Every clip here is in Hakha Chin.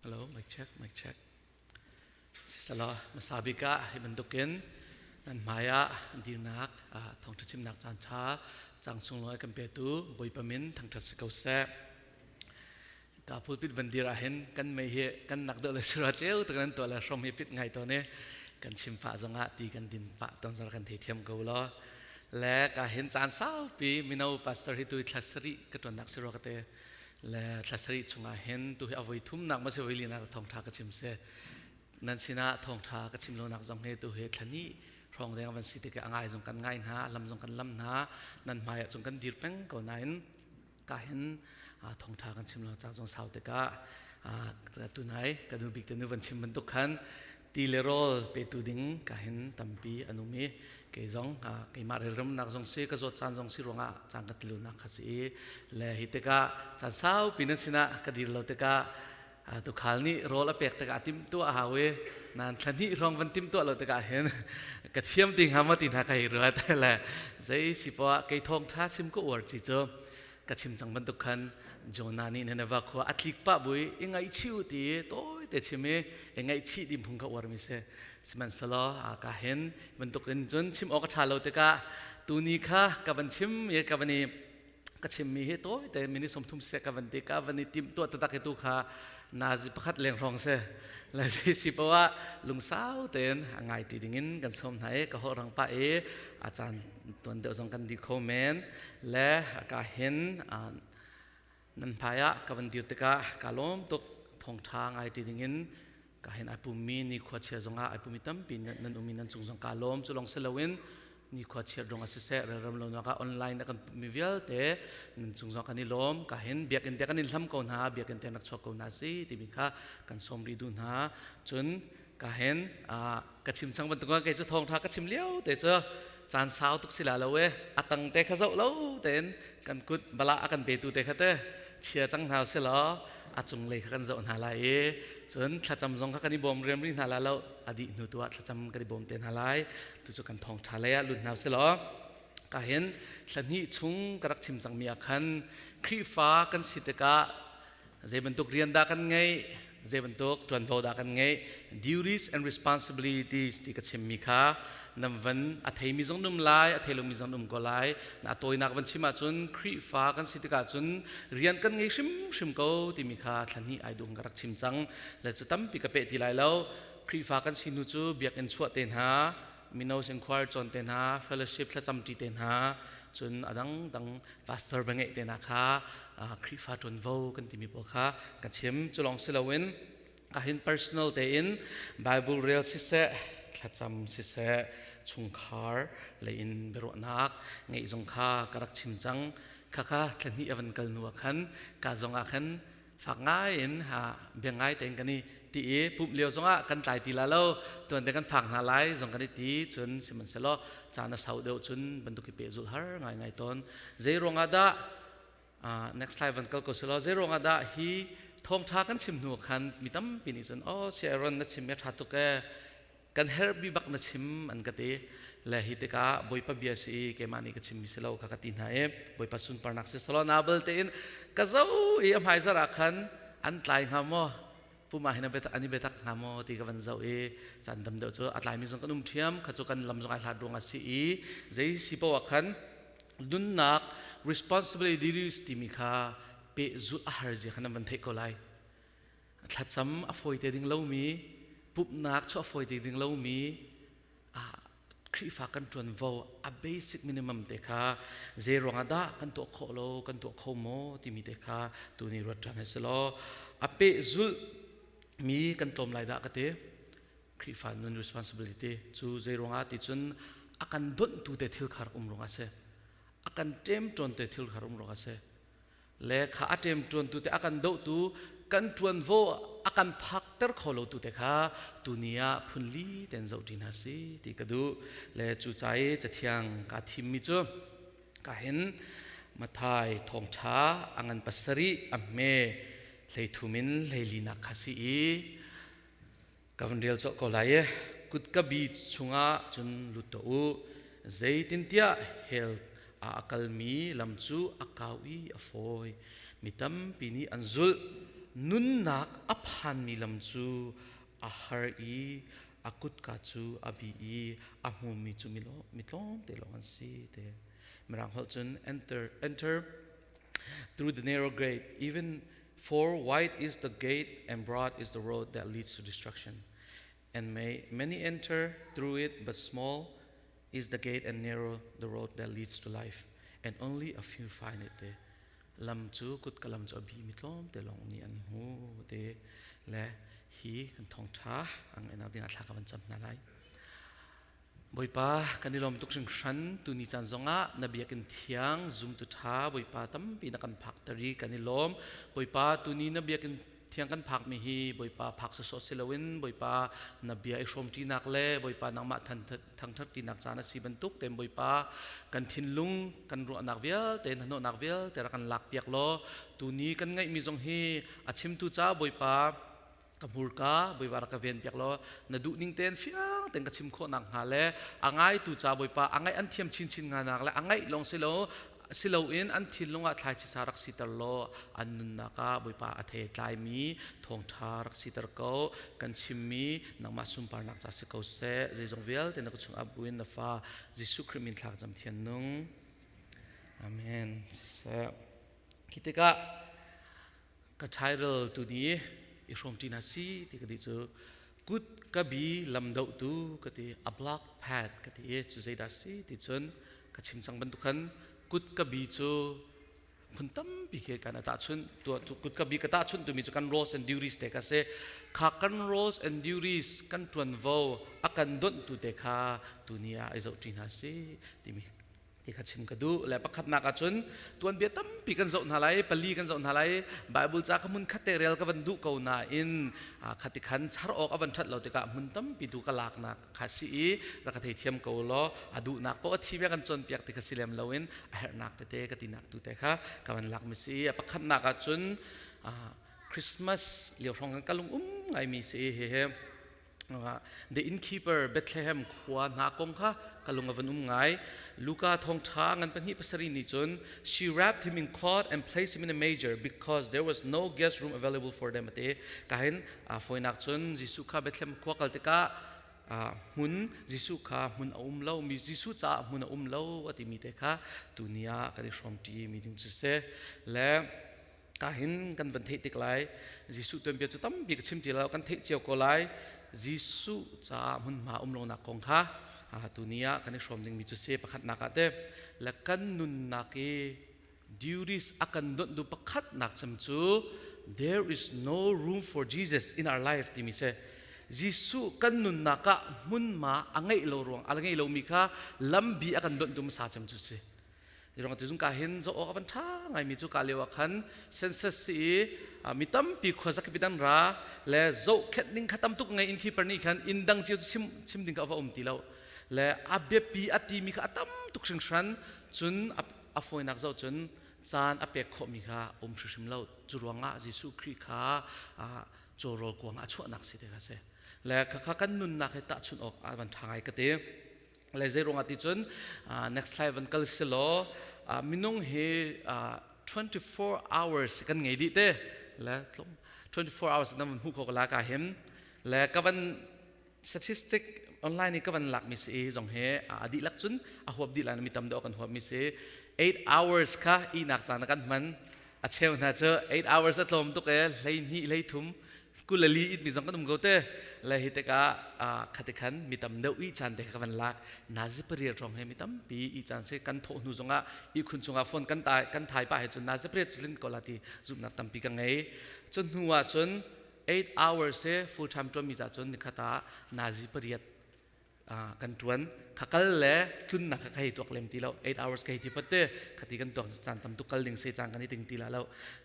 Hello, mic check, mic check. Sisala hmasa bik ah hi bantukin nan hmai ah dirnak thawngṭha chimnak caan ṭha cang sunglawi kan petu Bawipa min thangṭhat si ko seh. Ka pulpit van dir ah hin kan mei hi kan nak deuh le sira ceu tak nan tuah le hrom hi pit ngai tawn i kan chim pah zongah ti kan din pah tawn zong kan theithiam ko lo. Le ka hin caan saupi mino pastor hi tu thla sarih ka ṭuannak si rua ka te. Le thla sarih chungah hin tu hi a voi thumnak ma si voi linak thawngṭha ka chim si. Nan sinah thawngṭha ka chim lonak zong hi tu hi thla hnih hrawng deng van si tikah a ngai zong kan ngai hna, lam zong kan lam hna, nan hmai ah cun kan dir peng ko nain ka hin thawngṭha kan chim lo ca zong sau tikah tunai ka nu bik te nu van chim bantuk khan ti le rawl petu ding ka hin tampi an um i kei zong keimah relremnak zong si ka zawt caan zong si ruangah caan ka tilunak kha si i le hi tikah caan saupi nan sinah ka dir lo tikah tukhal nih rawl a pek tikah tim tuah a hau i nan thla hnih hrawng van tim tuah lo tikah hin ka thiam ti hnga maw ti hna ka hei ruat le zei si poah kei thawng tha chim ka uar ci cu ka chim cang bantuk khan Jonah nih Nineveh khua a tlik pah bui i ngaihchih u ti tawi te chim i i ngaihchih ding phung kha uar mi si sihmanhsehlaw a ka hin bantuk in cun chim awk a ṭha lo tikah tuni kha ka van chim i ka van i ka chimmi hi tawi te minute 30 seh ka van ti ka van i timh tuah taktak hi tu kha nazi pakhat leng hrawng se le si si poah lungsau tein a ngai ti ding in kan sawm hna i ka holh rang pah i a caan tuan deuh zong kan di kho men le ka hin nan hmai ah ka van dir tikah ka lawm tuk thawngṭha ngai ti ding in ka hin ai pummi ni khua chia zongah ai pummi tampi nan um i nan cung zong ka lawm cu lawng si loin ni khua chiat rong ah siseh relram lo nak ah online na kan pummi vialte nan cung zong kan i lawm ka hin biakinn te kan in hlam ko hna biakinn te rak chuak ko hna si timi kha kan sawm rih duh hna cun ka hin ka chim chang bantuk kei cu thawngtha ka chim lio te cu caan sau tuk si la lo e a tang te kha zoh lo tein kan kut bala a kan petu te kha te chia cang hna si law a cunglei kha kan zoh hna lai i cun thlacam zong kha kan i bawm riam rih hna la lo a dih hnu tu ah thlacam kan i bawm te hna lai tu cu kan thawngtha lei ah lut hna si law ka hin thla hnih chung ka rak chim cangmi ah khan Khrihfa kan si tikah zei bantuk rian dah kan ngeih zei bantuk ṭuanvo dah kan ngeih duties and responsibilities ti ka chimmi kha nan van a theimi zong num lai a thei lomi zong um ko lai na tawinak van chim ahcun Khrihfa kan si tikah cun rian kan ngei hrimhrim ko timi kha thla hnih ai duh ka rak chim cang le cu tampi ka peh ti lai lo Khrihfa kan si hnu cu biakinn chuah te hna mino singkhuar cawn te hna fellowship thlacam ṭi te hna cun a dangdang pastor va ngeih te hna kha Khrihfa ṭuanvo kan timi pawl kha ka chim cu lawng si loin ahin personal tein Bible rel siseh thlacam siseh chungkhar lei in biaruahnak ngeih zong kha ka rak chim cang khakha thlahnih a van kal hnu ah khan ka zong ah khan fak ngai in bia ngai tein kan i ti i pumh lio zongah kan tlai ti la lo tuan te kan phak hna lai zong kan i ti cun sihmanhsehlaw caan a sau deuh cun bantuk i pehzulh har ngai ngai tawn zei ruangah dah next slide van kal ko selaw zei ruangah dah hi thawngtha kan chim hnu khan mi tampi nih cun oh si Aaron na chim me tha tuk e kan herh bi bak na chim an ka ti le hi tikah Bawipa bia si i keimah nih ka chim mi si lo kha ka ti hna i Bawipa sunparnak si selaw nabal tein ka zo i a hmai zarh ah khan an tlai hnga maw puma hin an i biatak hnga maw ti ka van zoh i caan dam deuh cu a tlaimi zong kan um ṭhiam kha cu kan lam zong ai hlat ruang a si i zei si paoh ah khan nunnak responsibilities timi kha pehzulh a har zia kha nan van theih ko lai thlacam a fawi te ding lomi pumhnak chu a fawi te ding lomi Khrihfa kan ṭuanvo a basic minimum te kha zei ruangah dah kan tuah khawh lo kan tuah kho maw timi te kha tuni ruat ṭhan hei si law a pehzulh mi kan tlawm lai dah ka ti Khrihfa nun responsibility cu zei ruangah ti cun a kan donhtu te thil kha rak um ruangah a si a kan ṭemṭawn te thil kha rak um ruangah a si le kha a ṭemṭuantu te a kan dohtu kan ṭuanvo a kan phakter kho lotu te kha tuni ah phunli ten zoh ṭi hna si ti ka duh le cu ca i cathiang kaa thimmi cu ka hin Mathai thawngṭha a ngan pasarih a hme 13 in 14 nak kha si i ka van rel cawh ko lai i kutka bi chungah cun lut tuah u zeitintiah hell ah a kalmi lam cu a kau i a fawi mi tampi nih an zulh. Nunnak a phanmi lam cu a har i a kutka cu a bi i a hmumi cu mi tlawmte lawng an si te. Mirang holh cun enter through the narrow gate, even for wide is the gate and broad is the road that leads to destruction. And may many enter through it, but small is the gate and narrow the road that leads to life, and only a few find it te. Lam cu kutka lam cu a bi mi tlawm te lawng nih an hmu te le hi kan thawngtha ang enak ding ah thla ka van cam hna lai. Bawipa kan i lawm tuk hringhran tuni caan zongah na biakinn thiang zumtu tha Bawipa tampi na kan phak tari kan i lawm. Bawipa tuni na biakinn thiang kan phakmi hi Bawipa phak sawsawh si loin Bawipa na bia i hrawmṭinak le Bawipa nangmah thangṭhatṭinak caan a si bantuk tein Bawipa kan thinlung kan ruahnak vialte hnahnawhnak vialte rak kan lakpiak law tuni kan ngeihmi zong hi a chimtu ca Bawipa ka hmurka Bawipa rak ka ven piak law na duh ning tein fiang tein ka chim khawh nak hnga le a ngaitu ca Bawipa a ngaih an thiam chinchin hnga nak le a ngaih lawng si lo si loin an thinlung ah thlaici sa rak siter law an nunnak ah Bawipa a thei tlaimi thawngṭha rak siter ko. Kan chimmi nangmah sunparnak ca si ko seh. Zeizong vialte na ka chung buin na fa Jesuh Khrih min thlak cam thian nung. Amen. Siseh. Khi tikah ka title tu ni i hrawm ṭi hna si ti ka ti cu kut ka bi lam doh tu ka ti, a block path ka ti i cu zeidah si ti cun ka chim cang bantuk khan kut ka bi cu phun tampi khi kan tahchunh. Kut ka bi ka tahchunh tumi cu kan roles and duties te ka si kha. Kan roles and duties, kan ṭuanvo a kan donh tu te kha tuni ah i zoh ṭi hna si timi ti kha chim ka duh. Le pakhatnak ahcun tuanbia tampi kan zoh hna lai, pali kan zoh hna lai. Bible ca kha hmun khat te rel ka van duh ko nain khati khan char awk a van ṭhat lo tikah hmun tampi tu ka laknak kha si i rak ka theithiam ko law. A duhnak paoh a thi kan cawnpiak ti kha si lem loin a herhnak tete ka tinak tu te kha ka van lak mi si. A pakhatnak ahcun Christmas lio hrawng kan kalung um ngaimi si hi. The innkeeper, Bethlehem khua hna kong kha ka lung a van um ngai. Luka thawngṭha ngan 2:7 nih cun, "She wrapped him in cloth and placed him in a manger because there was no guest room available for them," ati. Kahin fawinak cun Jesuh kha Bethlehem khua kal tikah hmun Jesuh kha hmun a um lo mi, Jesuh caah hmun a um lo a timi te kha tuni ah kan i hrawmṭi mi ding cu si. Le ka hin kan van theih tik lai, Jesuh tuanbia cu tampi ka chim ti lo, kan theih cio ko lai. Jesuh caah hmunhma um lonak kong kha tuni ah kan i hrawm dingmi cu si pakhatnak ah te. Le kan nunnak i duties a kan donh du pakhatnak cem cu there is no room for Jesus in our life timi si. Jesuh kan nunnak ah hmunhma a ngeih lo ruang a ngeih lomi kha lambi a kan donh du hmasa cem cu si. Rong ti zung ka hin zo awk a van ṭha ngaimi cu ka lio ah khan census si i mi tampi khuazak pi dan ra le zohkhenh ding kha tam tuk ngei. Innkeeper nih khan inn dang cio chim chim ding kha a va um ti lo le a biapi a timi kha a tam tuk hringhran. Cun a fawinak zoh cun caan a pek khawhmi kha um hrimhrim lo. Cu ruangah Jesuh Khrih kha cawrawl kuang a chuahnak si te kha si. Le khakha kan nunnak he tahchunh awk a van ṭha ngai ka ti. Le zei ruangah ti cun, next slide van kal si law, minung hi 24 hours kan ngei dih te. Le 24 hours nan van hmuh kho la ka him. Le ka van statistic online i ka van lak mi si zong he a dihlak cun a huap dih lai, mi tam deuh kan huap mi si. 8 hours kha ihnak caan kan hman. A cheu hna cu 8 hours a tlawm tuk e, 12, 13, 24 it mi zong kan um ko te. Le hi tikah khati khan mi tam deuh i caan te ka van lak, nazi 8 rong he mi tampi i caan se kan thawh hnu zongah ihkhun chungah phone kan tai kan thai pa he cun nazi 8 tlin ko la ti zumhnak tampi ka ngei. Cun hnu ah cun 8 hours he full time tuan mi ca cun nikhat ah nazi 8 kan ṭuan kha. Kal le tlunnak kha ka hei tuak lem ti lo. 8 hours ka hei ti pat te khati kan tuak caan tam tuk kal ding se caan kan i ting ti la lo.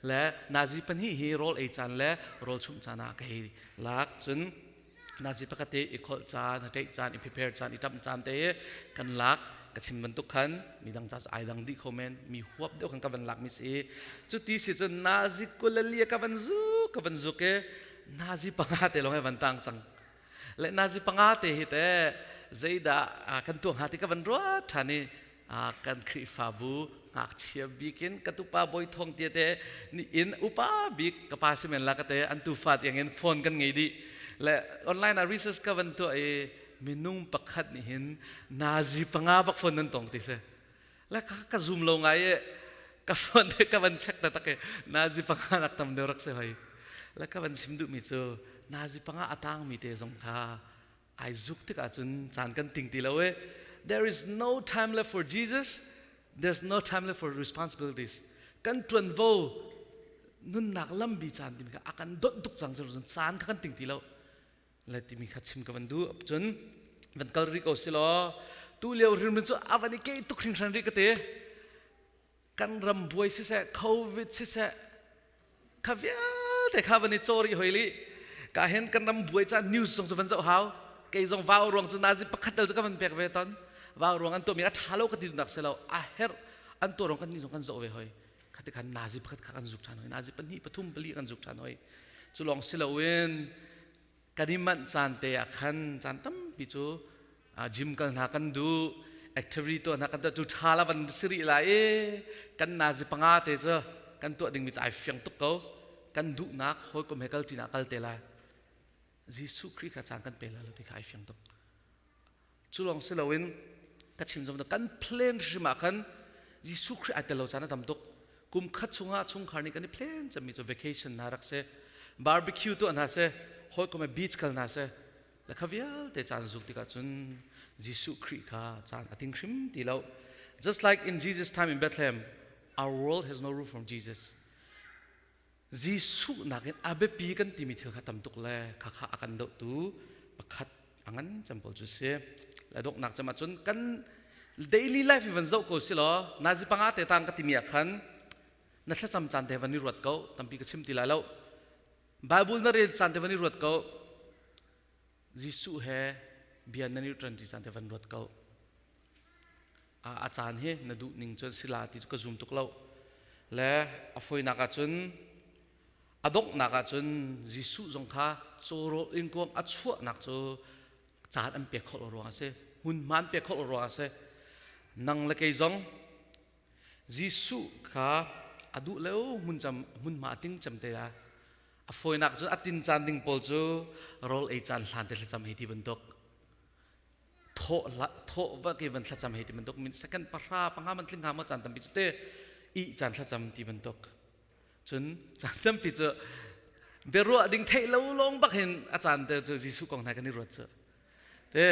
Le nazi 2 hi rawl ei caan le rawl chumh caan ah ka hei lak. Cun nazi 1 te i kholh caan, ṭeih caan, i prepare caan, i ṭamh caan te kan lak. Ka chim bantuk khan mi dang ca ai dang dih kho men, mi huap deuh khan ka van lak mi si. Cu ti si cun nazi 24 ka van zuk, ka van zuk i nazi 5 te lawng he van tang cang. Le nazi 5 te hi te zeidah kan tuah hnga ti ka van ruat ṭhan i. Kan Khrihfabu ngakchia bik in ka tupa Bawi Thawng tia te ni in upa bik ka pa si men la ka te an tufa tiang in phone kan ngei dih. Le online ah research ka van tuah i minung pakhat nih hin nazi panga bak phone nan tong ti si. Le ka ka zoom lo ngai i ka phone te ka van check ta tak i nazi panga nak tam deuh rak si hoi. Le ka van chim duhmi cu nazi panga a tangmi te zong kha ai zuk tikah cun caan kan ting ti lo i there is no time left for Jesus. There's no time left for responsibilities. Kan tuanvo nunnak lambi caan timi kha a kan donh tuk cang cun caan kha kan ting ti lo. Le timi kha chim ka van duh. Cun van kal rih ko si law tu lio hrimhrim cu a van i ke tuk hringhran rih ka ti. Kan ram buai siseh, COVID siseh, kha vialte kha van i caw rih hoi li. Ka hen kan ram buai ca news zong cu van zoh hau. Kei zong vau ruang cu nazi pakhat tel cu ka van pek ve ton. Vau ruang an tuahmi a ṭha lo ka ti duhnak si lo. A herh an tuah ruang kan nih zong kan zoh ve hoi. Khati khan nazi pakhat kha kan zuk ṭhan hoi. Nazi pahnih, pathum, pali kan zuk ṭhan hoi. Cu lawng si loin kan i manh caan te ah khan caan tampi cu gym kal hna kan duh, activity tuah hna kan tuah. Cu ṭha la van si rih lai i kan nazi panga te cu kan tuah dingmi cu ai fiang tuk ko. Kan duhnak hawikom he kal ṭinak kal te lai. Jesuh Khrih kha caan kan pe lai lo ti kha ai fiang tuk. Cu lawng si loin ka chim zong kan plan hrim ah khan Jesuh Khrih ai tel lo caan a tam tuk. Kum khat chungah chungkhar nih kan i plan cemmi cu vacation hna rak si, barbecue tuah hna si, hawikom he beach kal hna si. Le kha vialte caan zuk tikah cun Jesuh Khrih kha caan a ting hrim ti lo. Just like in Jesus time in Bethlehem, our world has no room from Jesus. Jesuh nakin a biapi kan timi thil kha tam tuk le khakha a kan dohtu pakhat a ngan cem pawl cu si. Le donghnak cem ahcun kan daily life i van zoh ko si law nazi panga te tang ka timi ah khan na thlacam caan te van i ruat ko. Tampi ka chim ti lai lo. Bible na rel caan te van i ruat ko. Jesuh he bia nan i ṭan ti caan te van ruat ko. A caan hi na duh ning cun sila ti cu ka zum tuk lo. Le a foinak ahcun a donghnak ahcun Jesuh zong kha cawrawl ingkuang a chuahnak cu caan an pek khawh lo ruang a si, hmunhma an pek khawh lo ruang a si. Nang le kei zong Jesuh kha a duh lo hmun cam hmunhma a ting cem te la. A fawinak cun a tin caan ding pawl cu rawl ei caan hlan te thlacam hei ti bantuk, thawh thawh va ke van thlacam hei ti bantuk, min second pahra panga man tling hnga maw caan tampi cu te i caan thlacam ti bantuk. Cun caan tampi cu biaruah ding theih lo lawng bak hin a caan te cu Jesuh kong hna kan i ruat cu te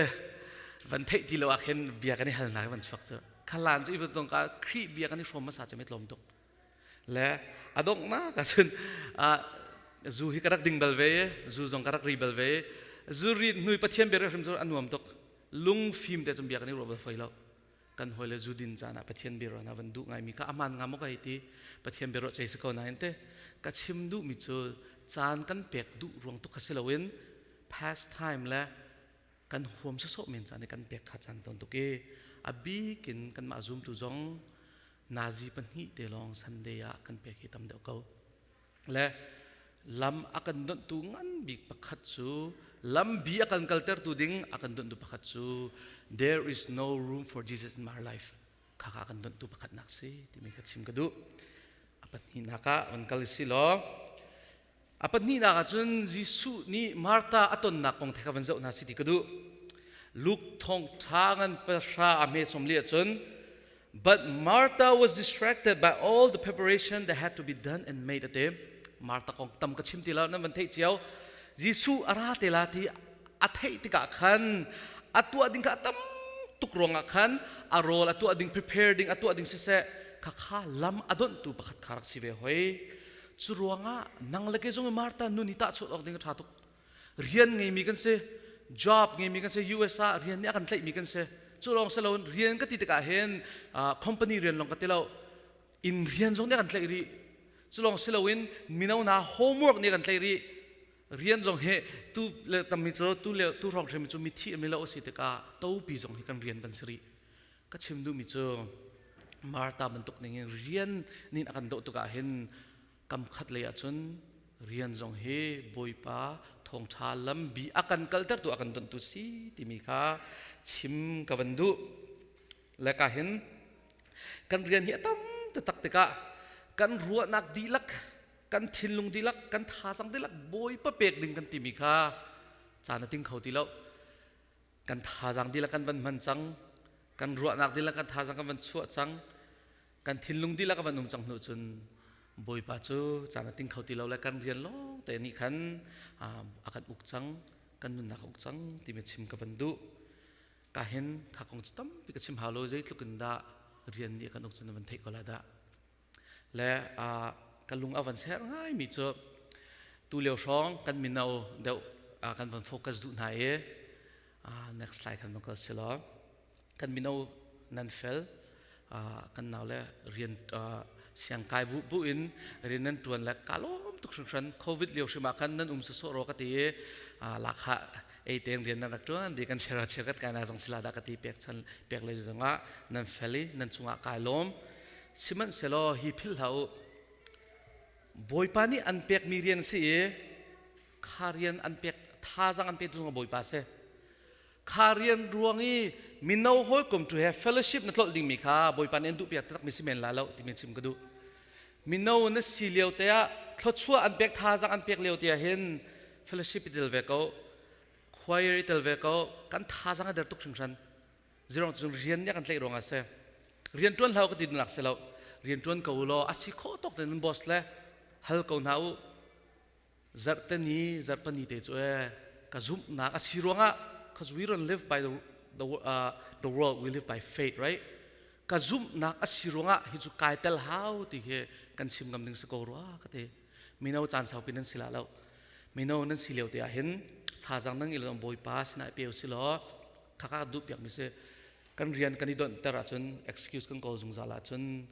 van theih ti lo ah khin bia kan i hal hna van chuak cu khalan cu i van ka Khrih bia kan i hrawm hmasa cu met lawm tuk. Le a donghnak ahcun zu hi ka rak ding bal ve, zu zong ka rak ri bal ve. Zu ri hnui Pathian bia hrim cu a nuam tuk. Lungfim te cun bia kan i ruah bal fai lo. Kan hawi le zu din caan ah Pathian bia ruah van duh ngaimi kha aman nga maw ka hei ti. Pathian bia ruah cei si ko nain te ka chim duhmi cu caan kan pek duh ruang tuk kha si loin pastime le kan huam sawsawh men caan i kan pek kha caan tawn tuk i a bik in kanmah zumtu zong nazi pahnih te lawng Sunday ah kan pek hi tam deuh ko. Le lam a kan donhtu ngan bik pakhat cu, lambi a kan kaltertu ding a kan donhtu pakhat cu there is no room for Jesus in my life kha kha kan donhtu pakhat nak si timi kha chim ka duh. A pahnihnak ah van kal si law a pahnihnak ah cun Jesuh nih Martha a tonnak kong the kha van zoh hna si ti ka duh. Luke thawngtha ngan pahra a hme som li ahcun, "But Martha was distracted by all the preparation that had to be done and made," ate. Martha kong tam ka chim ti lo, nan van theih cio. Jesuh a ra te la ti a theih tikah khan a tuah ding kha a tam tuk ruangah khan a rawl a tuah ding, prepare ding, a tuah ding siseh, kha kha lam a donhtu pakhat kha rak si ve hoi. Cu ruangah nang le kei zong Martha nun hi tahchuah awk ding a ṭha tuk. Rian ngeimi kan si, job ngeimi kan si, US ah rian nih a kan tlaihmi kan si. Cu lawng si loin rian ka ti tikah hin company rian lawng ka ti lo, inn rian zong nih a kan tlaih rih. Cu lawng si loin mino hna homework nih a kan tlaih rih. Rian zong hi tu le tammi cu tu le tu hrawng hrim cu mithi mi lo a si tikah topi zong hi kan rian van si rih. Ka chim duhmi cu Martha bantuk ning in rian nin a kan doh tukah hin kam khat lei ahcun rian zong hi Bawipa thawngṭha lambi a kan kaltertu, a kan donhtu si timi kha chim ka van duh. Le ka hin Kan rian hi a tam taktak tikah kan ruahnak dihlak, kan thinlung dihlak, kan thazaang dihlak Bawipa pek ding kan timi kha caan a ting kho ti lo. Kan thazaang dihlak kan van hman cang, kan ruahnak dihlak kan thazaang kan van chuah cang, kan thinlung dihlak a van um cang hnu cun Bawipa cu caan a ting kho ti lo le kan rian lawng te nih khan a kan uk cang, kan nunnak a uk cang timi chim ka van duh. Ka hin kha kong cu tampi ka chim hau lo, zeitluk in dah rian nih a kan uk cu na van theih ko lai dah. Le ka lung a van ser ngaimi cu tu lio hrawng kan mino deuh kan van focus duh hna i next slide kan van kal si law kan mino nan fel, kan nau le rian siangkai bu bu in rian nan tuan le ka lawm tuk hringhran. Covid lio hrim ah khan nan um sawsawh ro ka ti i lakha ei teng rian nan rak tuan di kan share cheu kat kai na zong sila da ka ti pek chan pek le zongah nan fel i nan chungah kai lawm. Sihmanhsehlaw hi philh hlah u, Bawipa nih an pekmi rian si i kha rian an pek thazang an pe tu zong Bawipa si. Kha rian ruang i mino hawikom tu he fellowship na tlolh dingmi kha Bawipa nih an duh piak taktak mi si men la lo timi chim ka duh. Mino na si lio te ah, thluachuah an pek thazang an pek lio te ah hin fellowship i tel ve ko, choir i tel ve ko. Kan thazang a der tuk hringhran zirong cun rian nih kan tlaih ruang ah si. Rian tuan hlau ka ti nak si lo, rian tuan ko law a si khawh tawk te nan boss le hal ko hna u. Zarhte ni, zarhpani te cu e ka zumhnak a si ruangah, cause we don't live by the world, we live by faith, right? Ka zumhnak a si ruangah hi cu kai tel hau ti hi kan chim ngam ding si ko rua ka ti. Mino caan saupi nan si la lo. Mino nan si lio te ah hin thazang nang ilon Bawipa sinah pe si law khaka duh piak mi si. Kan rian kan i donh ter ahcun, excuse kan kawl zungzal ahcun,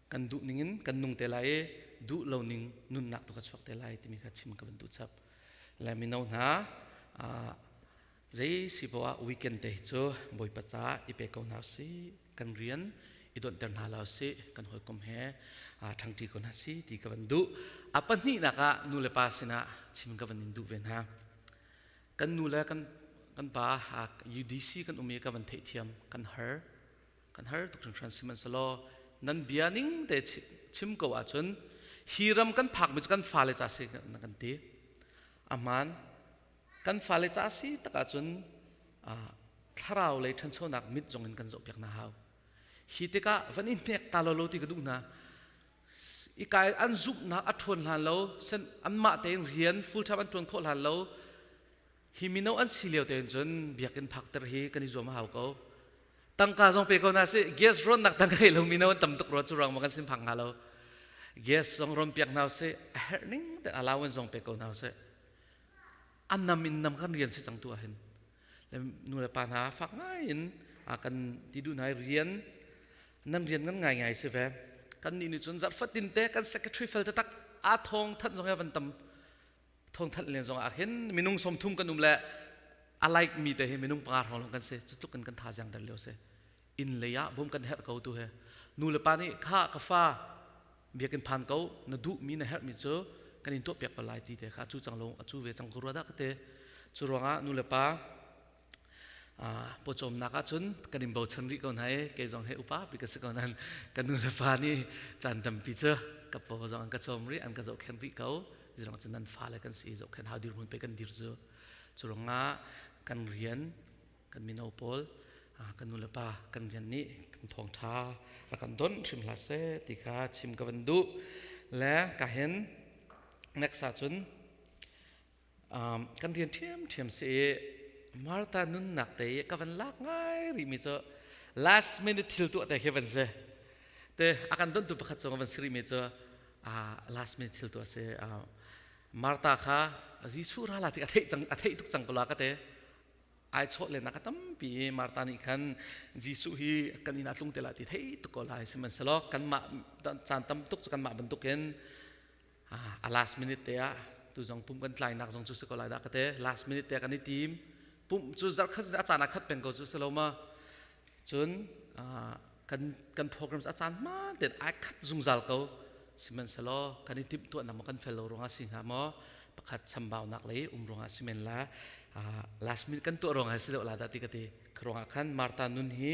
kan duh ning in kan nung te lai i duh lo ning nunnak tu ka chuak te lai timi kha chim ka van duh chap. Le mino hna, zei si poah weekend te hi cu Bawipa ca i pe ko hna si, kan rian i donhter hna lo si, kan hawikom he ṭhangṭi ko hna si ti ka van duh. A pahnihnak ah nu le pa sinah chim ka van in duh ve hna. Kan nu le kan pa UDC kan um i ka van theihthiam, kan har, kan har tuk hringhran. Sihmanhsehlaw nan bia ning te chim ko ahcun hi ram kan phakmi cu kan fale ca si na kan ti. Ahmaan, kan fale ca si tak ahcun thlarau lei ṭhanchonak mit zong in kan zohpiak hna hau. Hi tikah van i hnek ta lo lo ti ka duh hna. I kai an zumhnak a ṭhawn hlan lo sen, anmah tein rian full time an ṭuan khawh hlan lo, hi mino an si lio tein cun biakinn phakter hi kan i zuam a hau ko. Tangka zong pe ko na si, gas ron nak tangka lo mino an tam tuk rua, cu ruang ma kan sin phang hnga lo. Gas zong ron piak hna sih, a herh ning te allowance zong pe ko hna sih. An nam in nam kan rian si cang tu ah hin le nu le pa hna fak ngai in kan ti duh hna. Rian nan rian ngan ngai ngai si ve. Kan nih nih cun zarhfatin te kan secretary fel te tak a thong thanh zong he van tam thong thanh len zong ah khin minung 30 kan um le a like mi te hi minung 5 hrawng lawng kan si. Cu tluk in kan thazaang der lio si. Inn lei ah bawm kan herh ko tu he nu le pa nih kha ka fa biakinn phan ko, na duh mi na herh mi cu kan in tuah piak bal lai ti te kha cu cang lo a cu ve cang ko rua dah ka te. Cu ruangah nu le pa pawcawmnak ahcun kan in bochan rih ko hna i kei zong he upa pi ka si ko nan kan nu le pa nih caan tampi cu ka paw zong an ka cawm rih, an ka zohkhenh rih ko. Zirong cu nan fale kan si, zohkhenh hau dirhmun pe kan dir cu. Cu ruangah kan rian, kan mino pawl, kan nu le pa kan rian nih kan thawngṭha rak kan don hrim hlah seh ti kha chim ka van duh. Le ka hin next ahcun kan rian ṭhiamṭhiam si i Martha nunnak te i ka van lak ngai rihmi cu last minute thil tuah te khi van si te. A kan dontu pakhat cu van si rihmi cu last minute thil tuah si. Martha kha Jesuh ra la tik a theih cang, a theih tuk cang ko la ka te. Ai chawh len nak a tampi i Martha nih khan Jesuh hi kan inn ah tlung te lai ti thei tuk ko lai. Sihmanhsehlaw kanmah caan tam tuk cu kanmah bantukin a last minute te ah tu zong pum kan tlainak zong cu si ko lai dah ka te. Last minute te kan i tim pumh cu zarh khat a caan ah khat peng ko cu si lo ma. Cun kan programs a caan hmaan tein ai khat zungzal ko. Sihmanhsehlaw kan i timh tuahnak maw kan fel lo ruangah si hnga maw, pakhat chambaunak lei um ruangah si men la, last minute kan tuah ruangah si deuh la dah ti ka ti. Ruangah khan Martha nun hi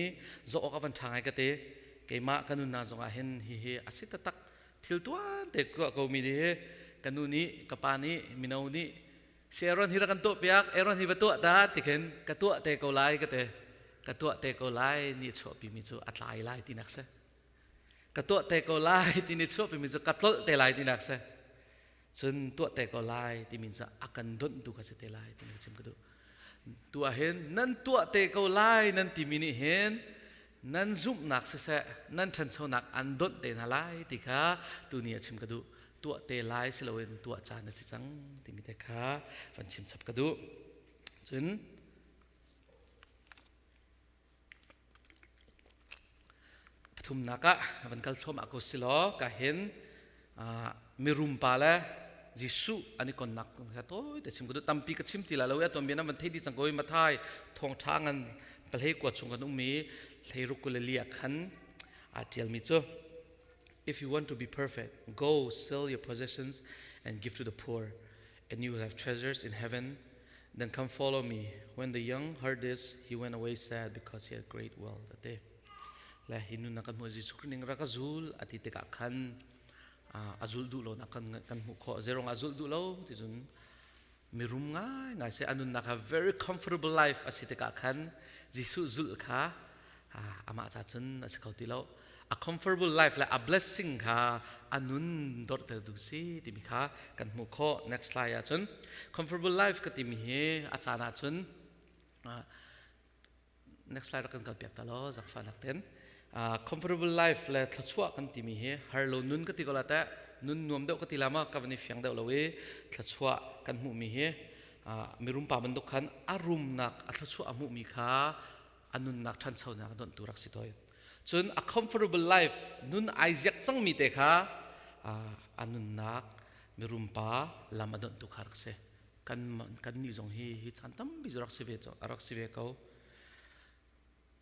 zoh awk a van ṭha ngai ka ti. Keimah ka nunnak zongah hin hihi a si taktak. Thil tuan te tuah ko mi nih ka nu nih, ka pa nih, mino nih si Aaron hi rak kan tuah piak, Aaron hi va tuah ta ti khin ka tuah te ko lai ka te. Ka tuah te ko lai ni chuahpi mi cu a tlai lai tinak si. Ka tuah te ko lai ti ni chuahpi mi cu ka tlolh te lai tinak si. Cun tuah te ko lai timi cu a kan donh tu kha si te lai timi ka chim ka duh. Tu ah hin nan tuah te ko lai nan timi nih hin nan zumhnak siseh nan ṭhanchonak an donh te hna lai ti kha tuni a chim ka duh. Tuah te lai si loin tuah caan a si cang timi te kha van chim chap ka duh. Cun Pathumnak ah van kal thluahmah ko si law ka hin mirum pa le Jesuh an i konnak kha tawi te chim ka duh. Tampi ka chim ti lai lo i tuanbia nan van thei dih cang ko i Mathai thawngṭha ngan pahlei kua chung kan um i hleiruk kul le li ah khan aa ṭialmi cu, "If you want to be perfect, go sell your possessions and give to the poor, and you will have treasures in heaven. Then come follow me." When the young heard this, he went away sad because he had great wealth. Ate. Le hi nun kan hmu Jesuh Christ ning rak a zul ati tikah khan a zul duh lo nak kan hmuh khawh. Zerong a zul duh lo ti cun mirum ngai ngai se anun nak ha very comfortable life asi tikah khan Jesuh zul kha amah ca cun a si kho ti lo. A comfortable life le a blessing kha a nun dorter duh si timi kha kan hmuh khawh. Next slide ahcun comfortable life ka timi hi a caan ahcun, next slide kan kal piak ta law zakfa nak ten. Comfortable life le thluachuah kan timi hi har lo nun ka ti ko la teh, nun nuam deuh ka ti lama ka van i fiang deuh lo i thluachuah kan hmuhmi hi mirum pa bantuk khan a rumnak a thluachuah a hmuhmi kha a nunnak ṭhanchonak donhtu rak si toi. Cun a comfortable life nun ai ziak cangmi te kha a nunnak mirumpa lam a donhtu kha rak si. Kan nih zong hi hi chan tampi cu rak si ve ko.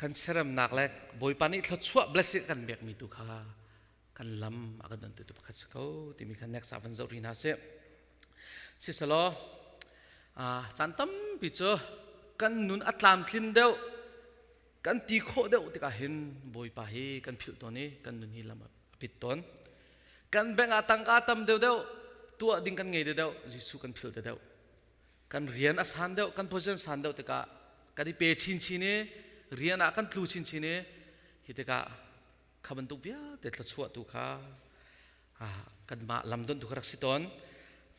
Kan seremnak le Bawipa nih thluachuah blessing kan pekmi tu kha kan lam a kan donhtu tu pakhat si ko timi kha next ah van zoh rih hna sih. Siselaw caan tampi cu kan nun a tlamtlin deuh, kan ti khawh deuh tikah hin Bawipa hi kan philh tawn i kan nun hi lam a pit tawn. Kan bank ah tangka tam deuhdeuh, tuah ding kan ngei deuhdeuh, Jesuh kan philh deuhdeuh. Kan rian a san deuh, kan position san deuh tikah kan i pe chinchin i rian ah kan tlu chinchin i hi tikah kha bantuk vialte thluachuah tu kha kanmah lam don tu kha rak si tawn.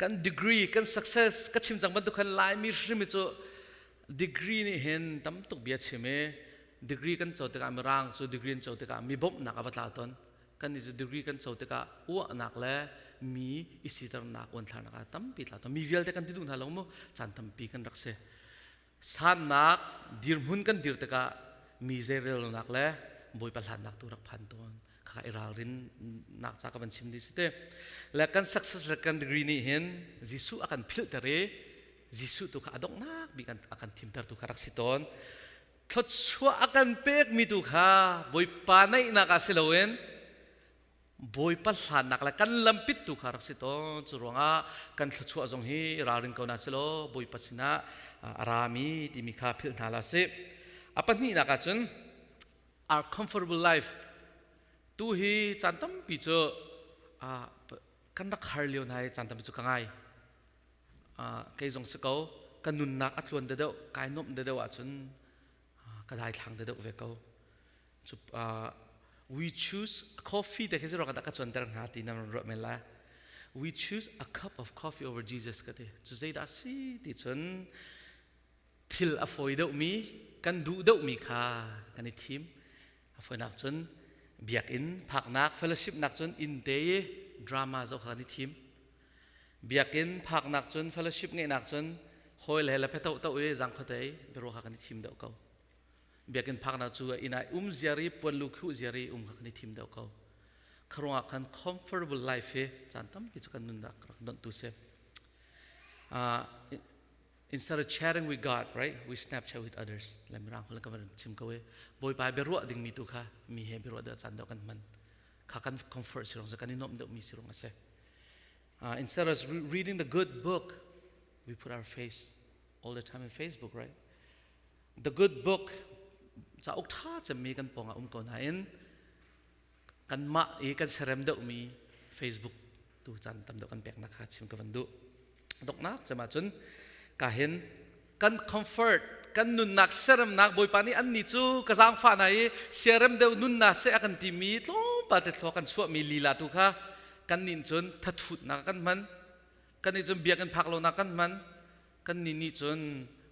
Kan degree, kan success ka chim cang bantuk khan Laimi hrim cu degree nih hin tam tuk bia chim i degree kan co tikah, mirang cu degree an co tikah mi bawmhnak a va tla tawn. Kan nih cu degree kan co tikah uahnak le mi i siternak, uanthlarnak ah tampi tla tawn. Mi vialte kan ti duh hna lo mu, caan tampi kan rak si. Sannak dirhmun kan dir tikah mi zeirelnak le Bawipa hlannak tu rak phan tawn kha i ralrin nak ca ka van chim di si te. Le kan success le kan degree nih hin Jesuh a kan philhter i Jesuh tu kha a donghnak bik a kan thimter tu kha rak si tawn. Thluachuah a kan pekmi tu kha Bawipa naihnak ah si loin Bawipa hlannak le kan lampit tu kha rak si tawn. Cu ruangah kan thluachuah zong hi ralring ko na si law Bawipa sinah a rami timi kha philh hna la si. A pahnihnak ahcun our comfortable life tu hi caan tampi cu kan rak har lio hna i caan tampi cu ka ngai. Kei zong si ko, ka nunnak a tluan deuh, kai nuamh deuh ahcun ka daithlang deuh ve ko. Cu we choose coffee te khi zero ka ka chuanter hnga ti nan ruah men lai. We choose a cup of coffee over Jesus ka ti. Cu zeidah si ti cun thil a fawi deuhmi, kan duh deuhmi kha kan i thim. A fawinak cun biakinn phaknak, fellowship nak cun inn te i drama zoh kha kan i thim. Biakinn phaknak cun, fellowship ngeihnak cun hawi le le phe to to i zangkhuatei biaruah kha kan i thim deuh ko. Biakinn phaknak cu inn ah um ziar i puan lu khuh ziar i um kha kan i thim deuh ko. Kharuangah khan comfortable life hi caan tampi cu kan nunnak rak donhtu si. Instead of chatting with God, right, we Snapchat with others. Le mirang hol ka van chim ko i Bawipa biaruah dingmi tu kha mi he biaruah deuh caan deuh kan hman kha kan comfort si rong kan i nuamh deuhmi si rong a si. Instead of reading the good book, we put our face all the time in Facebook, right? The good book, cauk ṭha cemmi kan pawngah um ko nain. Kanmah i kan serem deuhmi Facebook tu caan tam deuh kan peknak kha chim ka van duh. Donghnak cem ahcun ka hin kan comfort kan nunnak seremnak Bawipa nih annih cu ka zaangfah hna i siarem deuh nunnak seh a kan timi tlawmpal te thlua kan chuahmi lila tu kha kan nih cun thathutnak kan hman kan nih cun biakinn phak lonak kan hman kan nih nih cun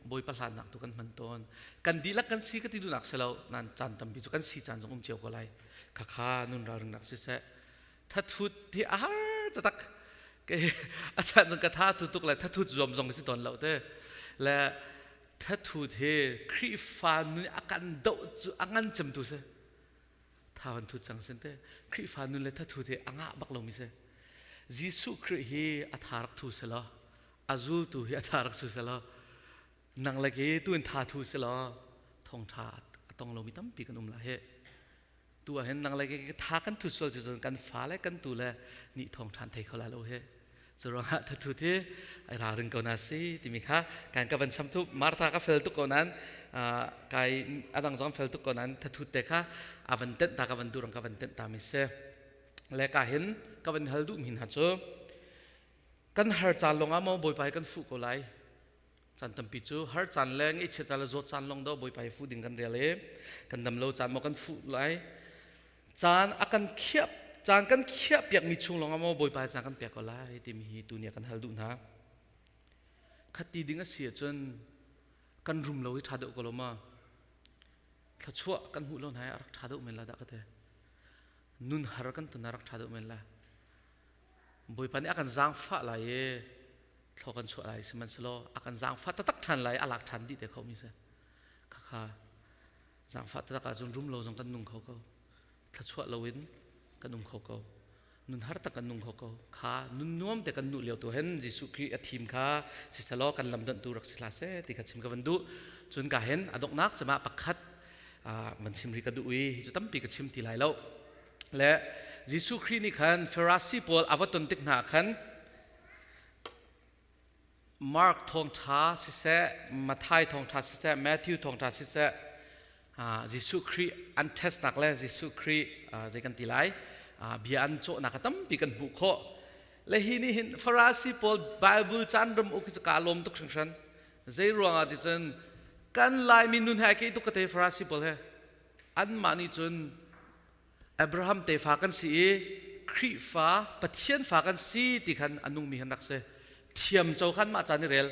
Bawipa hlannak tu kan hman tawn. Kan dihlak kan si ka ti duhnak si lo nan caan tampi cu kan si caan zong um cio ko lai. Khakha nun ralringnak siseh thathut hi a har tatak ke a caan zong ka tha tu tuk le thathut zuam zong si tawn lo te le thathut hi Khrihfa nun a kan doh cu a ngan cem tu si tha van thut cang sin te Khrihfa nun le thathut hi a ngah bak lomi si. Jesuh Khrih hi a tha rak thu si lo, a zultu hi a tha rak su si lo, nang le ke tu in tha thu si lo, thawngtha a tong lomi tampi kan um la he. Tu ah hin nang le ke tha kan thu sual si cun kan fa le kan tu le nih thawngtha an thei kho lai lo he. Cu ruangah thathu thi ai ralring ko na si timi kha kan ka van cham tu Martha ka fel tuk ko nan kai adang zong fel tuk ko nan thathu te kha a van tenh ta ka van durang ka van tenh ta mi si. Le ka hin ka van hal duh mi hna cu kan har caan lawngah maw Bawipa hi kan fuh ko lai. Caan tampi cu har caan le ngaihchiat caan le zawt caan lawng do Bawipa hi fuh ding kan rel i kan dam lo caan maw kan fuh lai. Caan a kan khiah caan kan khiah piakmi chung lawngah maw Bawipa hi caan kan pek ko lai timi hi tuni ah kan hal duh hna. Khati ding a si ahcun kan rum lo hi ṭha deuh ko lo ma? Thluachuah kan hmuh lo hna hi a rak ṭha deuh men la dah ka ti. Nun har kan ton a rak ṭha deuh men la. Bawipa nih a kan zaangfah lai i thlaw kan chuah lai sihmanhsehlaw a kan zaangfah taktak ṭhan lai a lak ṭhan dih te kho mi si. Khakha zaangfah taktak ahcun rum lo zong kan nung kho ko. Thluachuah loin kan um kho ko. Nun har tak kan nung kho ko. Kha nun nuam te kan nuh lio tu hen Jesuh Khrih a thim kha siselaw kan lam donh tu rak si hlah seh ti kha chim ka van duh. Cun ka hen a donghnak cema pakhat van chim ri ka duh i hi cu tampi ka chim ti lai lo. Le Jesuh Khrih nih khan Farasi pawl a va ton tik hna khan Mark thawngṭha siseh, Matthai thawngṭha siseh, Matthew thawngṭha siseh, Jesuh Khrih an testnak le Jesuh Khrih zei kan ti lai bia an cawhnak a tampi kan hmuh khawh. Le hi nih hin Farasi pawl Bible caan ram uk hi cu kaa lawm tuk hringhran. Zei ruangah ti cun kan Laimi nun he ai keih tuk ka te Farasi pawl he. Anmah nih cun Abraham tefa kan si i Khrihfa Pathian fa kan si ti khan a nungmi han rak si. Thiam co khan mah caan i rel.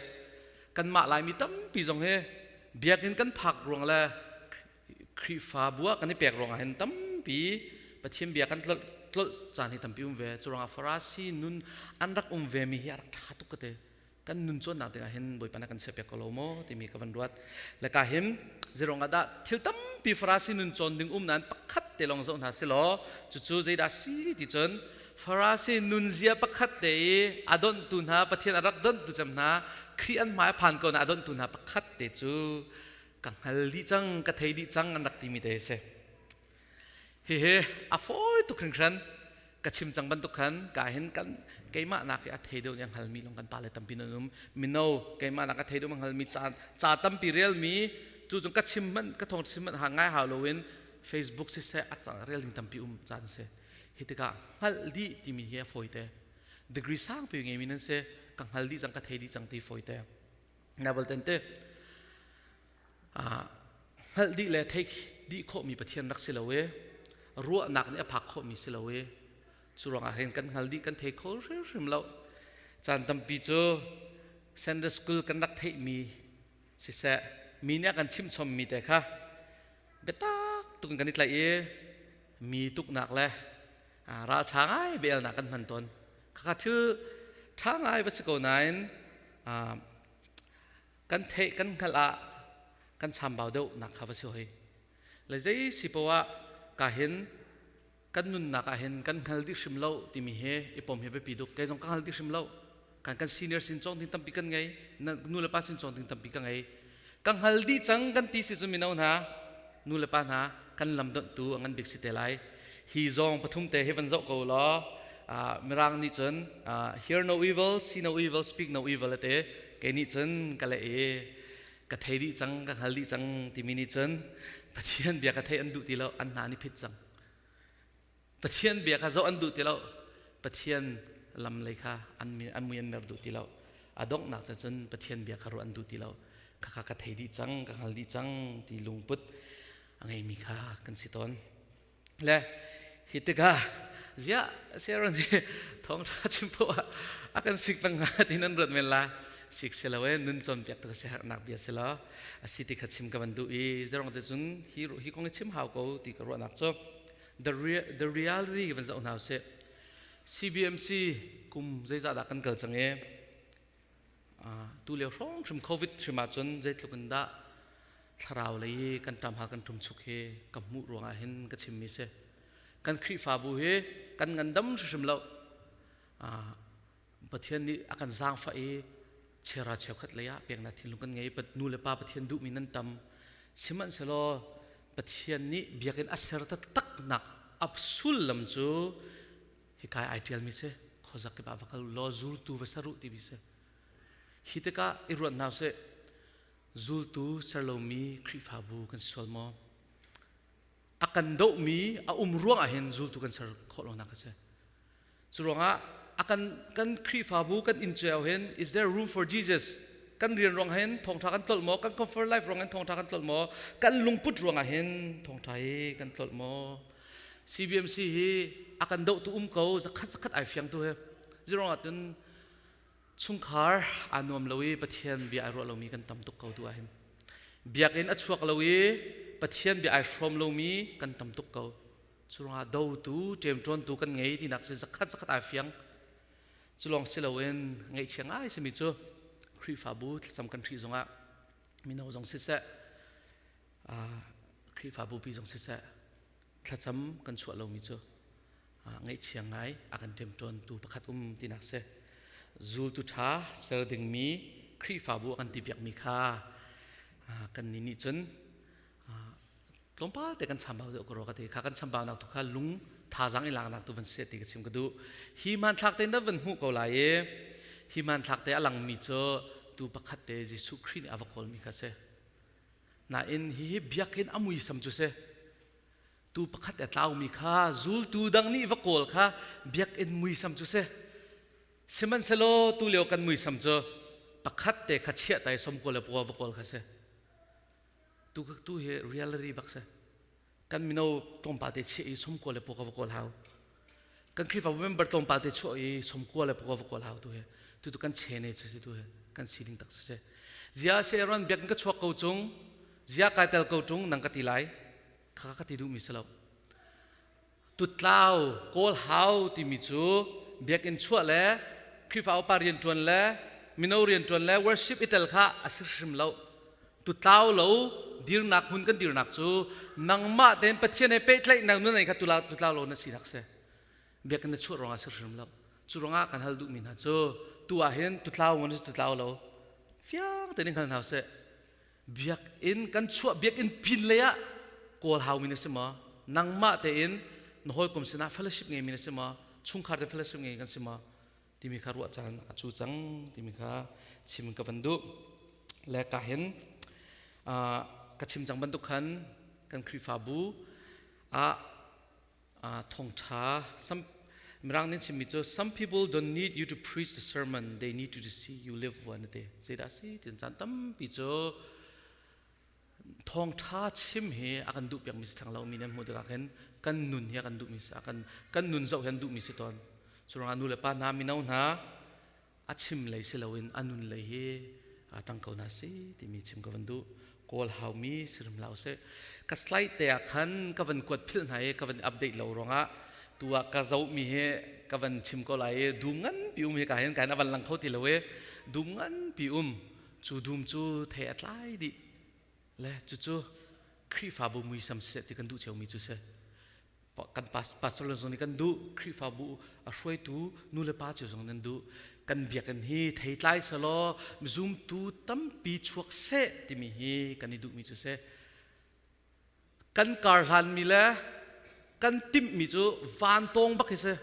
Kanmah Laimi tampi zong hi biakinn kan phak ruang le Khrihfa bu ah kan i pek ruangah hin tampi Pathian bia kan tlolh tlolh caan hi tampi um ve. Cu ruangah Farasi nun an rak um ve mi hi a rak ṭha tuk ka ti. Kan nun cawnnak dingah hin Bawipa na kan chiahpiak ko lo maw timi ka van ruat. Le ka him zeirong ah dah thil tampi Farasi nun cawn ding um nain pakhat te lawng zoh hna si law cucu zeidah si ti cun Farasi nunzia pakhat te i a donhtu hna Pathian a rak donhtu cem hna Khrih an hmai a phan ko na a donhtu hna pakhat te cu ka hngal dih cang ka thei dih cang an rak timi te si. Hihi a fawi tuk hringhran. Ka chim cang bantuk khan ka hin kan keimah nak i a thei deuh nih a hngalmi lawng kan pale tampi nan um. Mino keimah nak a thei deuh a hngalmi ca ca tampi relmi cu cun ka chim hmanh ka thawng chim hmanh ha ngai hau loin Facebook siseh a cang rel ding tampi um caan si. Hi tikah hngalh dih timi hi a fawi te. Degree sangpi ngeimi nan si ka hngal dih cang ka thei dih cang ti fawi te. Na bal ten te hngalh dih le theih dih khawhmi Pathian rak si lo i ruahnak nih a phak khawhmi si lo i cu ruangah hin kan hngal dih kan thei kho hrimhrim lo. Caan tampi cu Sunday school kan rak theihmi siseh mi nih a kan chimhchommi te kha biatak tuk in kan i tlaih i mi tuknak le ralṭha ngai belnak kan hman tawn. Khakha thil ṭha ngai va si ko nain kan theih kan hngalh ah kan chambau deuh nak kha va si hoi. Le zei si poah ka hin kan nunnak ah hin kan hngal dih hrim lo timi hi i pom hi biapi duk. Kei zong ka hngal dih hrim lo. Kan kan senior sin cawng ding tampi kan ngei, nu le pa sin cawng ding tampi ka ngei. Ka hngal dih cang kan ti si cun mino hna, nu le pa hna kan lam donh tu a ngan bik si te lai. Hi zawng pathum te hi van zoh ko law Mirang nih cun hear no evil, see no evil, speak no evil ate. Kei nih cun ka leh i ka thei dih cang, ka hngal dih cang timi nih cun Pathian bia ka thei an duh ti lo, an hna an i phit cang. Pathian bia kha zoh an duh ti lo. Pathian lam lei kha an an mui an mer duh ti lo. A donghnak ca cun Pathian bia kha ruah an duh ti lo. Khakha ka thei dih cang, ka hngal dih cang ti lungput a ngeimi kha kan si tawn. Le hi tikah ziah Sharon hi thawngṭha chim poah ah a kan sik peng hnga ti nan ruat men la. Sik si lo e, nun cawnpiak tu ka siaherhnak bia si lo. A si ti kha chim ka van duh i zeirong te cun hi hi kong hi chim hau ko ti ka ruahnak cu the, rea, the reality van zoh hna usih. CBMC kum zeizah dah kan kal cang i tu lio hrawng hrim COVID hrim ahcun zeitluk in dah thlarau lei i kan ṭam ha kan ṭum chuk hi ka hmuh ruangah hin ka chimmi si. Kan Khrihfabu hi kan ngandam hrimhrim lo. Pathian nih a kan zaangfah i chiara cheukhat lei ah peknak thinlung kan ngei. Nu le pa Pathian duhmi nan tam. Sihmanhsehlaw Pathian nih biakinn a ser taktaknak a sullam cu hika ai ṭialmi si. Khuazakip ah va kal law zultu va ser u timi si. Hi tikah i ruat hna usih. Zultu ser lomi Khrihfabu kan sual maw? A kan dohmi a um ruang ah hin zultu kan ser khawh lonak a si. Cu ruangah a kan kan Khrihfabu kan inn cio hin is there room for Jesus? Kan rian ruang hin thawngṭha kan tlolh maw? Kan comfort life ruang hin thawngṭha kan tlolh maw? Kan lungput ruangah hin thawngṭha hi kan tlolh maw? CBMC hi a kan dohtu um ko zakhat zakhat ai fiang tu he. Ziruangah cun chungkhar aa nuam lo i Pathian bia ai ruah lomi kan tam tuk ko tu ahhin. Biakinn a chuak lo i Pathian bia ai hrawm lomi kan tam tuk ko. Cu ruangah dotu, ṭemṭawntu kan ngei tinak si zakhat zakhat ai fiang. Cu lawng si loin ngaihchia ngai simi cu Khrihfabu thlacam kan hrih zongah mino zong siseh, Khrihfabu pi zong siseh, thlacam kan chuah lomi cu ngaihchia ngai a kan ṭemṭawntu pakhat um tinak si. Zultu ṭha ser dingmi Khrihfabu a kan ti piakmi kha kan nih nih cun tlawmpal te kan chambau deuh ko rua ka ti. Kha kan chambaunak tu kha lung thazaang i laknak tu van si ti ka chim ka duh. Hi hmanthlak te na van hmuh ko lai i hi hmanthlak te a langmi cu tu pakhat te Jesuh Khrih nih a va kawlmi kha si. Nain hihi biakinn a muisam cu si. Tu pakhat a tlaumi kha zultu dang nih va kawl kha biakinn muisam cu si. Sihmanhsehlaw tu lio kan muisam cu pakhat te kha chiah tai som kawl le pua va kawl kha si. Tu tu hi reality bak si. Kan mino tlawmpal te chiah i som kawl le pua ka va kawl hau. Kan Khrihfabu member tlawmpal te chuah i som kawl le pua va kawl hau tu hi. Tu tu kan chene cu si tu hi. Kan sining tak si si. Zia se ron biakinn ka chuak ko cung zia kai tel ko tung nang ka ti lai. Kha ka ti duhmi si lo. Tutlau kawl hau timi cu biakinn chuah le Khrihfa upa rianṭuan le mino rianṭuan le worship i tel kha a si hrim lo. Tutlau lo dirnak hmun kan dirnak cu nangmah tein Pathian he pehtlaihnak nun kha tutlau lo na sinak si. Biakinn na chuah ruangah si hrim lo. Cu ruangah kan hal duhmi hna cu tu ah hin tutlau ngun tutlau lo fiang tein hngal hna sih. Biakinn kan chuah biakinn pin lei ah kawl haumi na si maw? Nangmah tein na hawikom sinah fellowship ngeimi na si maw? Chungkhar te fellowship ngei kan si maw? Timi kha ruah caan a cu cang timi kha chim ka van duh. Le ka hin ka chim cang bantuk khan kan Khrihfabu ah thawngṭha some Mirang nih chimmi cu some people don't need you to preach the sermon, they need to see you live one te. Zeidah si tin caan tampi cu thawngṭha chim hi a kan duh piakmi si theng lo mi nan hmuh tikah khin kan nun hi a kan duhmi si a kan kan nun zoh hi an duhmi si tawn. Cu ruangah nu le pa hna mino hna a chim lei si loin a nun lei hi a tang ko na si timi chim ka van duh. Kawl haumi sirim hlah usih. Ka slide te ah khan ka van kuat philh hna i ka van update lo ruangah tu ah ka zohmi hi ka van chim ko lai i dum nganpi um hi ka hin ka hin a van lang kho ti lo i dum nganpi um cu dum cu thei a tlai dih le cucu Khrihfabu muisam siseh ti kan duh ciomi cu si. Kan pastor le zong nih kan duh, Khrihfabu a hruaitu nu le pa cio zong nan duh. Kan biakinn hi theitlai selaw zumtu tampi chuak seh timi hi kan i duhmi cu si. Kan kar hlanmi le kan timhmi cu vantawng bak hi si.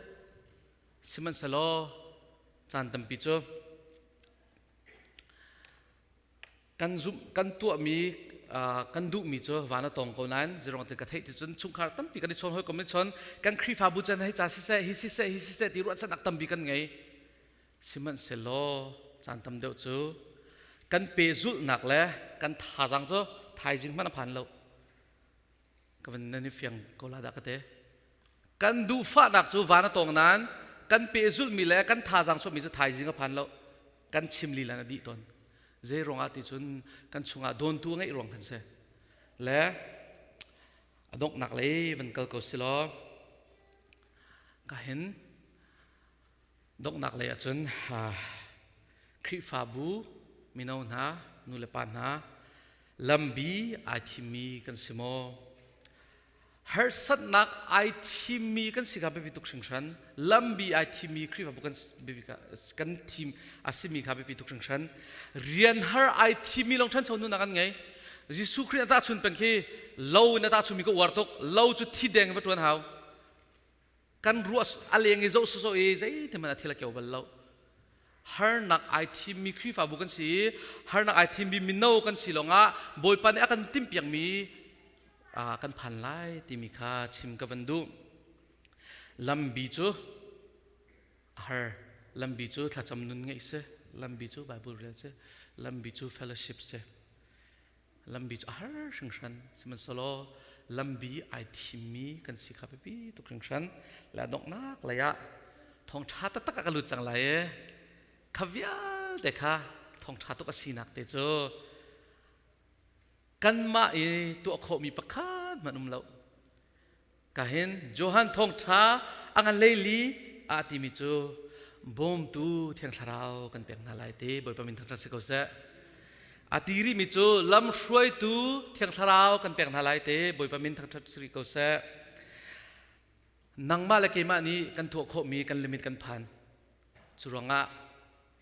Sihmanhsehlaw caan tampi cu kan zumh kan tuahmi. kan duhmi cu van a tong ko nain zirong te ka theih ti cun chungkhar tampi kan i chawn hawikom in chawn kan Khrihfabu chan hei ca siseh hi siseh hi siseh ti ruahchannak tampi kan ngei. Sihmanhsehlaw caan tam deuh cu kan pehzulhnak le kan thazaang cu thaizing hmanh a phan lo. Ka van nan i fiang ko la dah ka te. Kan duhfahnak cu van a tawng nain kan pehzulhmi le kan thazaang chuahmi cu thaizing a phan lo. Kan chim lila na dih tawn. Zei ruangah ti cun kan chungah dawntu a ngeih ruang kan si. Le a donghnak lei van kal ko si law ka hin Donghnak lei ahcun Khrihfabu mino hna, nulepa hna, lambi ai thimmi kan si maw? Harsatnak ai thimmi kan si kha biapi tuk hringhran. Lambi ai thimmi Khrihfabu kan kan thim a simi kha biapi tuk hringhran. Rian har ai thimmi lawng ṭhancho nunnak an ngei. Jesuh Khrih a tahchun peng khi lo in a tahchunmi ka uar tuk. Lo cu thi deng va ṭuan hau. Kan ruah a leng i zoh sawsawh i zeiti hmanh a thil a keu bal lo. Harnak ai thimmi Khrihfabu kan si i harnak ai thimmi mino kan si lawngah Bawipa nih a kan timhpiakmi kan phan lai timi kha chim ka van duh. Lambi cu a har. Lambi cu thlacam nun ngeih si, lambi cu Bible rel si, lambi cu fellowship si. Lambi cu a har hringhran. Sihmanhsehlaw lambi ai thimmi kan si kha biapi tuk hringhran. Le a donghnak lei ah thawngṭha taktak ah ka lut cang lai i kha vialte kha thawngṭha tuk a sinak te cu kanmah i tuah khawhmi pakhat hmanh um lo. Ka hin Johan thawngṭha a ngan leili a timi cu bawmtu Thiang Thlarau kan pek hna lai ti Bawipa min thangṭhat si ko seh. A ti rihmi cu lamhruaitu Thiang Thlarau kan pek hna lai ti Bawipa min thangṭhat si rih ko seh. Nangmah le keimah nih kan tuah khawhmi kan limit kan phan. Cu ruangah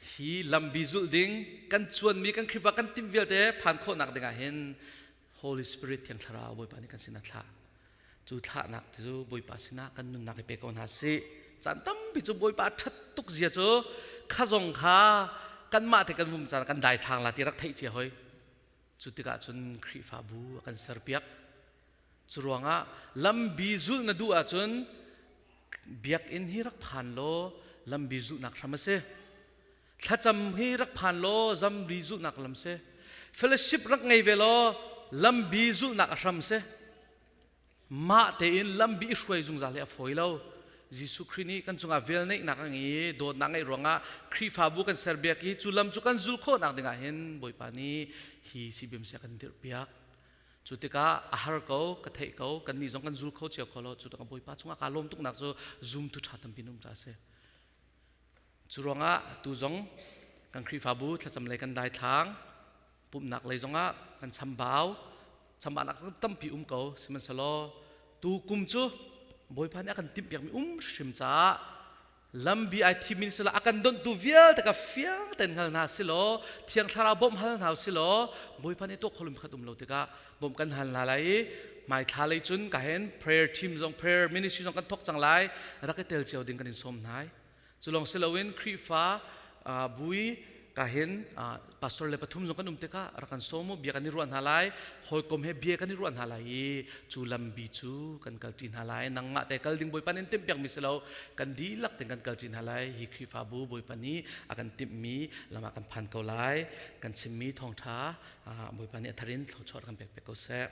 hi lambi zulh ding kan cuanmi kan Khrihfa kan timh vialte phan khawhnak dingah hin Holy Spirit Thiang Thlarau Bawipa nih kan sinah thlah. Cu thlahnak cu Bawipa sinah kan nunnak i pe ko hna sih. Caan tampi cu Bawipa ṭhat tuk zia cu kha zong kha kanmah te kan vum caan kan daithlang la ti rak theih cia hoi. Cu tikah cun Khrihfabu a kan serpiak. Cu ruangah lambi zulh na duh ahcun biakinn hi rak phan law lambi zulhnak hram a si. Thlacam hi rak phan law zambi zulhnak lam si. Fellowship rak ngei ve law lambi zulhnak a hram si. Mah tein lambi i hruai zungzal hi a fawi lo. Jesuh Khrih nih kan cungah velngeihnak a ngei i dawtnak ngeih ruangah Khrihfabu kan serbiak i cu lam cu kan zul khawhnak dingah hin Bawipa nih hi CBMC a kan dirhpiak. Cu tikah a har ko, ka theih ko, kannih zong kan zul kho cio kho lo. Cu tikah Bawipa cungah kaa lawm tuknak cu zumtu ṭha tampi in um ca a si. Cu ruangah tu zong kan Khrihfabu thlacam lei kan daithlang, pumhnak lei zongah kan chambau chambaunak tampi um ko. Sihmanhsehlaw tu kum cu Bawipa nih a kan timhpiakmi um hrim caah lambi ai thimmi sila a kan donhtu vialte ka fiang ten hngal hna silaw Thiang Thlarau bawmh hal hna silaw Bawipa nih tuah kholum khat um lo tikah bawmh kan hal hna lai i hmaithla lei cun ka hen prayer team zong, prayer ministry zong kan thok cang lai. Rak i tel cio ding kan in sawm hna. Cu lawng si loin Khrihfa bui ka hin pastor le pathum zong kan um tikah rak kan sawm u. Bia kan i ruah hna lai, hawikom he bia kan i ruah hna lai i cu lambi cu kan kalṭi hna lai. Nangmah te kal ding Bawipa nih timhpiakmi si lo, kan dihlak ten kan kalṭi hna lai. Hi Khrihfabu Bawipa nih a kan timhmi lam ah kan phan ko lai. Kan chimmi thawngṭha Bawipa nih a thar in thluachuah kan pek pek ko seh.